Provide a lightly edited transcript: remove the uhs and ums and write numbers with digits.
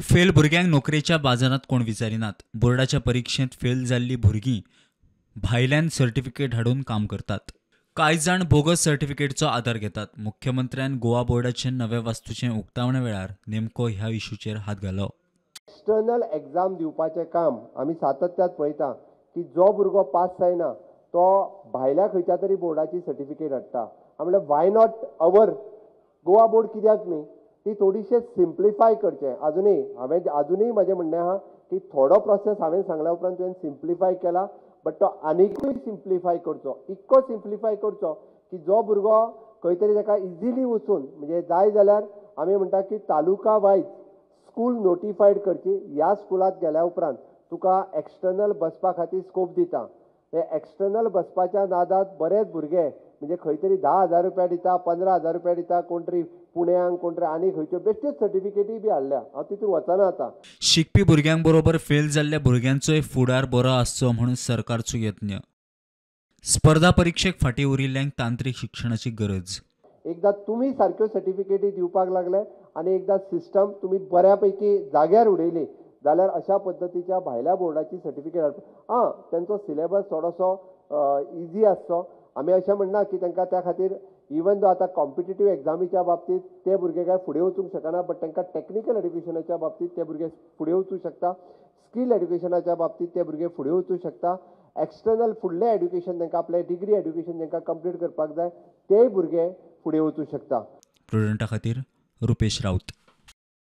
Fail भुरग्यांक नोकरेच्या बाजारांत कोण विचारिनात. बोर्डाच्या परिक्षेंत फेल जाल्लीं भुरगीं भायल्यान सर्टिफिकेट हाडून काम करतात. कांय जाण बोगस सर्टिफिकेटचो आदार घेतात. मुख्यमंत्र्यान गोवा बोर्डाचे नव्या वास्तूचे उक्तावणे वेळार नेमको ह्या इशूचेर हात घालो. एक्सटर्नल एग्जाम दिवपाचें काम आमी सातत्यात पळयता की जो भुरगो पास जायना तो भायल्या खंयच्या तरी बोर्डाची सर्टिफिकेट हाडटा. म्हणल्यार why not our Goa board कित्याक न्ही? ती थोडीशें सिम्प्लिफाय करचें. अजुनूय हांवें अजुनूय म्हजें म्हणणें आहा की थोडो प्रोसेस हांवें सांगल्या उपरांत तुवें सिम्प्लिफाय केला, बट तो आनिकूय सिम्प्लिफाय करचो. इतको सिम्प्लिफाय करचो की जो भुरगो खंय तरी ताका इजिली वचून, म्हणजे जाय जाल्यार आमी म्हणटा की तालुका वायज स्कूल नोटिफायड करची. ह्या स्कुलांत गेल्या उपरांत तुका एक्सटर्नल बसपा खातीर स्कोप दिता. हे एक्सटर्नल बसपाच्या नादात बरेच भुरगे म्हणजे खंय तरी 10,000 रुपया दिता, 15,000 रुपया दिता, कोण तरी पुण्याक, कोण तरी आनी खंयच्यो बेश्ट्योच सर्टिफिकेटी बी हाडल्या. हांव तितून वचना आतां. शिकपी भुरग्यां बरोबर फेल जाल्ल्या भुरग्यांचोय फुडार बरो आसचो म्हणून सरकारचो यत्न. स्पर्धा परिक्षेक फाटीं उरिल्ल्यांक तांत्रीक शिक्षणाची गरज. एकदां तुमी सारक्यो सर्टिफिकेटी दिवपाक लागले आनी एकदां सिस्टम तुमी बऱ्या पैकी जाग्यार उडयली जाल्यार अशा पद्दतीच्या भायल्या बोर्डाची सर्टिफिकेट हाडपा. आं, तेंचो सिलेबस थोडोसो इजी आसचो. आमी अशें म्हणना की तांकां त्या खातीर इवन दो आतां कॉम्पिटेटीव एग्जामीच्या बाबतींत ते भुरगे काय फुडें वचूंक शकना, बट तांकां टॅक्निकल एड्युकेशनाच्या बाबतींत ते भुरगे फुडें वचूंक शकता, स्कील एड्युकेशनाच्या बाबतींत ते भुरगे फुडें वचूंक शकता. एक्सटर्नल फुडलें एड्युकेशन तांकां आपलें डिग्री एड्युकेशन तांकां कंप्लीट करपाक जाय, तेय भुरगे फुडें वचूंक शकता. प्रुडंटा खातीर रुपेश राऊत.